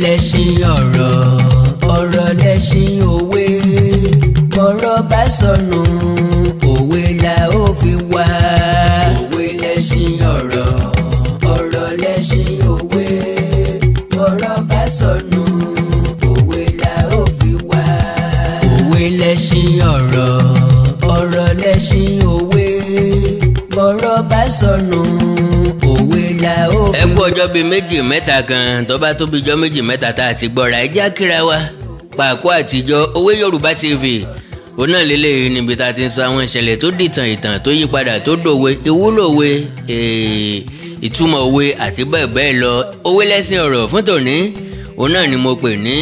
Lẹ́ṣin ọ̀rọ̀, ọ̀rọ̀ lẹ́ṣin òwe. Bọ́rọ̀ bá sọnù, òwe la ó fi wá. Òwe lẹ́ṣin ọ̀rọ̀, ọ̀rọ̀ lẹ́ṣin òwe. Bọ́rọ̀ bá sọnù, òwe la ó fi wá. Òwe lẹ́ṣin ọ̀rọ̀, ọ̀rọ̀ lẹ́ṣin òwe. Bọ́rọ̀ bá sọnù, òwe la ó fi wá. Ẹ kú ọjọ́ bíi méjì mẹ́ta kan tó bá tó bíi ọjọ́ méjì mẹ́ta tá a ti gbọ́ra ẹ já kíra wa. Pàkó àtijọ́ Òwe Yorùbá TV òun náà lélẹ́yìí níbi tá a ti ń sọ àwọn ìṣẹ̀lẹ̀ tó dìtàn, ìtàn tó yí padà tó dòwe, ìwúlò òwe, ìtumọ̀ òwe àti bẹ́ẹ̀ bẹ́ẹ̀ lọ. Òwe lẹ́sìn ọ̀rọ̀ fún tòní òun náà ni mo pè ní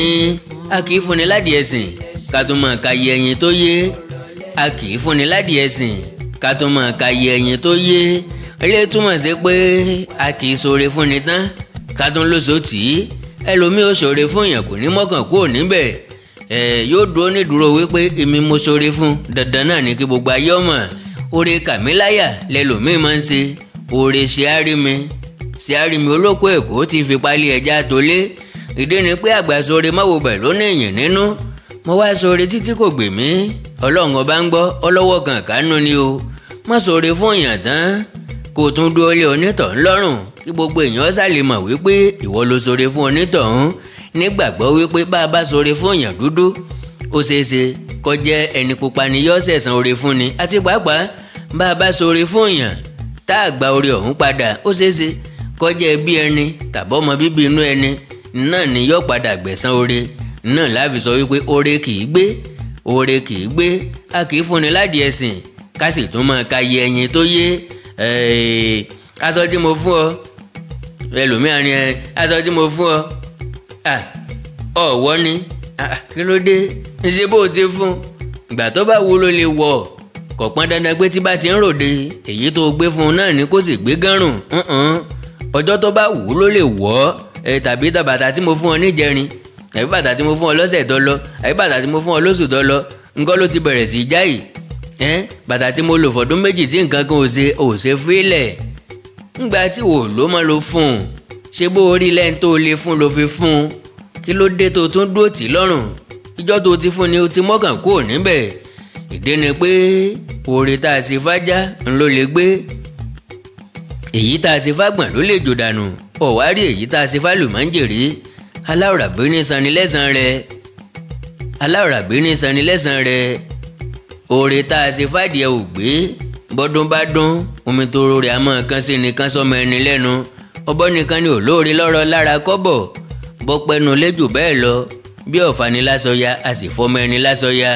a kì í fúnni ládìí ẹ̀sìn ká tó máa ka iye ẹyin tó yé. A kì í fúnni ládìí ẹ̀sìn ká tó máa ka iye ẹyin tó yé. Ilé túmọ̀ sí pé a kì í ṣoore fúnni tán ká tún lóṣòó tì í. Ẹlòmíì ó ṣoore fún èèyàn kò ní mọ́kàn kúrò níbẹ̀, yóò dúró nídúró wípé èmi mo ṣoore fún, dandan náà ní kí gbogbo ayé ọmọ. Oore kàmíláyà lẹlòmíì máa ń ṣe, oore ṣe á rí mi olóko Èkó ti fi pálí ẹja tó lé. Ìdí ni pé àgbà ṣoore máwo bẹ̀ ló ní ìyìn nínú. Mo wá ṣoore títí kò gbè mí, Ọlọ́run ọba ń gbọ́, ọlọ́wọ́ kan kánú ni o. Má ṣoore fún èèyàn tán kó o tún dúró lé onítọ̀hún lọ́rùn kí gbogbo èèyàn ṣàlè mọ̀ wípé ìwọ ló ṣoore fún onítọ̀hún. Nígbàgbọ́ wípé bá a bá ṣoore fún èèyàn dúdú, ó ṣeéṣe kó jẹ́ ẹni pupa ni yóò ṣẹ̀san oore fún ni. Àti pàápàá bá a bá ṣoore fún èèyàn tá a gba oore ọ̀hún padà, ó ṣeéṣe kó jẹ́ bí ẹni tàbọ́mọ bíbí inú ẹni náà ni yóò padà gbẹ̀san oore náà. Láfi sọ wípé oore kì í gbé, oore kì í gbé. A kì í fúnni ládìí ẹ̀sìn ká sì tún máa ka iye ẹyin tó yé. Aṣọ tí mo fún ọ, ẹlòmíràn ni aṣọ tí mo fún ọ ọ̀wọ́ ni, kí ló dé ṣe bó o ti fún ìgbà tó bá wúlò lè wọ̀? Kò pọn dandan pé tí bá ti ń ròde èyí tó gbé fún un náà ni kó sì gbé gánrùn. Ọjọ́ tó bá wù ú ló lè wọ̀ ọ́. Tàbí bàtà tí mo fún ọ níjẹrin, àbí bàtà tí mo fún ọ lọ́sẹ̀ tó lọ, àbí bàtà tí mo fún ọ lóṣù tó lọ, nǹkan ló ti bẹ̀rẹ̀ sí í jáì. Bàtà tí mo lò fọdún 2 tí nǹkan kan ò ṣe, ò ṣe fílẹ̀ ńgbà tí wò ló mọ́ ló fún un. Ṣé bó orí lẹ́yìn tó lè fún ló fi fún un? Kí ló dé tó tún dúró tì lọ́rùn? Ìjọ́ tó ti fún ni o ti mọ́kàn kúrò níbẹ̀. Ìdí ni pé oore tá a ṣe fájá ń ló lè gbé, èyí tá a ṣe fágbọ̀n ló lè jò dànù. Ọ̀wárí èyí tá a ṣe fálùmọ́ńjèrè, aláwòrábí ní sanni lẹ́san rẹ̀, aláwòrábí ní sanni lẹ́san rẹ̀. Oore tá a ṣe fàdìẹ ò gbé, bọ́dún bá dún omi tó rọrẹ̀ àmọ́ kan sí nìkan sọmọ ẹni lẹ́nu. Ọbọ̀ nìkan ni olóore lọ́rọ̀ lára kọ́bọ̀ bọ́pẹ́nu lẹ́jù bẹ́ẹ̀ lọ. Bí ọ̀fà ni lásọya, a sì fọmọ ẹni lásọya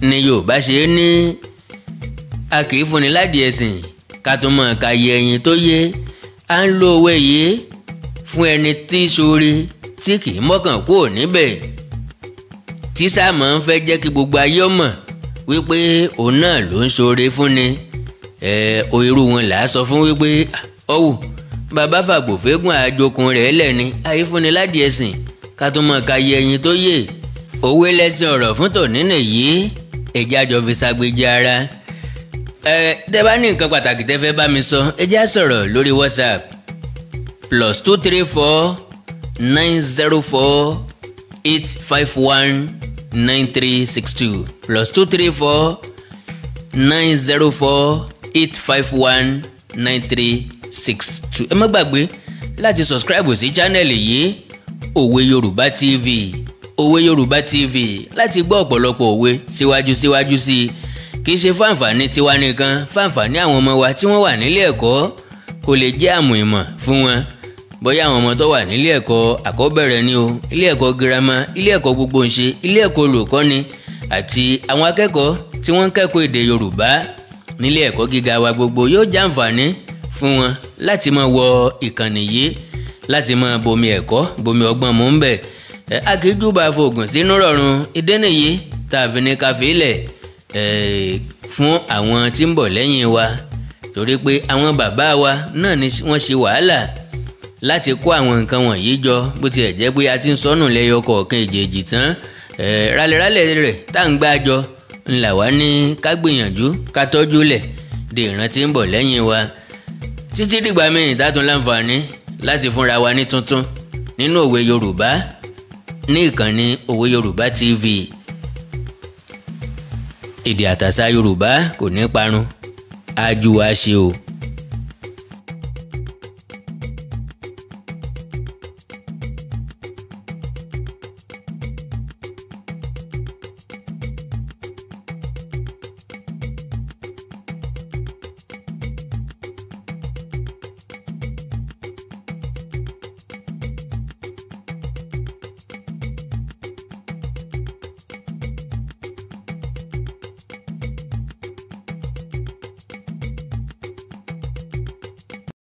ni Yorùbá ṣe é ní a kì í fúnni ládìí ẹ̀sìn ká tó mọ̀ ká yẹ ẹyin tó yé. À ń lo òwe yìí fún ẹni tí ṣoore tí kì í mọ́kàn kúrò níbẹ̀, tí sáà máa ń fẹ́ jẹ́ kí gbogbo ayé mọ̀ wípé òun náà ló ń ṣoore fún ni. Irú wọn là á sọ fún wípé ọ̀wù bàbá fàgbòfégùn àjòkùn rẹ̀ lẹ́ni ayé fúnni ládìí ẹ̀sìn ká tó mọ̀ ká yẹ ẹyin tó yé. Òwe lẹ́sìn ọ̀rọ̀ fún tòní nìyí, ẹ̀jẹ̀ àjọ fi ṣàgbéjì ara. Tẹ́ bá ní nǹkan pàtàkì tẹ́ fẹ́ bá mi sọ, ẹ jẹ́ á sọ̀rọ̀ lórí WhatsApp: +234 904 851 9362, +234 904 851 9362. Ẹ má gbàgbé láti subscribe sí channel yìí, Òwe Yorùbá TV, Òwe Yorùbá TV, láti gbọ́ ọ̀pọ̀lọpọ̀ òwe síwájú síwájú sí i. Kì í ṣe fáǹfààní tiwa nìkan, fáǹfààní àwọn ọmọ wa tí wọ́n wà nílé ẹ̀kọ́, kò lè jẹ́ àmù ìmọ̀ fún wọn. Bóyá àwọn ọmọ tó wà nílé ẹ̀kọ́ àkọ́bẹ̀rẹ̀ ni o, ilé ẹ̀kọ́ girama, ilé ẹ̀kọ́ gbogboǹṣe, ilé ẹ̀kọ́ olùkọ́ni, àti àwọn akẹ́kọ̀ọ́ tí wọ́n ń kẹ́kọ̀ọ́ èdè Yorùbá nílé ẹ̀kọ́ gíga wa gbogbo, yóò jàǹfààní fún wọn láti máa wọ ìkànnì yìí, láti máa bomi ẹ̀kọ́ bomi ọgbọ́n mú ń bẹ̀. A kì í júbà fògùn sínú rọ̀rùn. Ìdí nìyí tá a fi ní ká fi lẹ̀ fún àwọn tí ń bọ̀ lẹ́yìn wa, torí pé àwọn bàbá wa náà ni wọ́n ṣe wàhálà láti kó àwọn nǹkan wọ̀nyí jọ. Bó tilẹ̀ jẹ́ pé a ti ń sọnù lẹ́yọ kọ̀ọ̀kan èjèèjì tán, rálẹ̀rálẹ̀ rẹ̀ tá à ń gbá jọ ńlá wa ní ká gbìyànjú ká tọ́jú lẹ̀ de ìran tí ń bọ̀ lẹ́yìn wa. Títí dìgbà míì dátún láǹfààní láti fúnra wa ní tuntun. nínú òwe Yorùbá ní ìkànnì Òwe Yorùbá TV. Èdè àtàṣà Yorùbá kò ní parun, ájú wa ṣe o.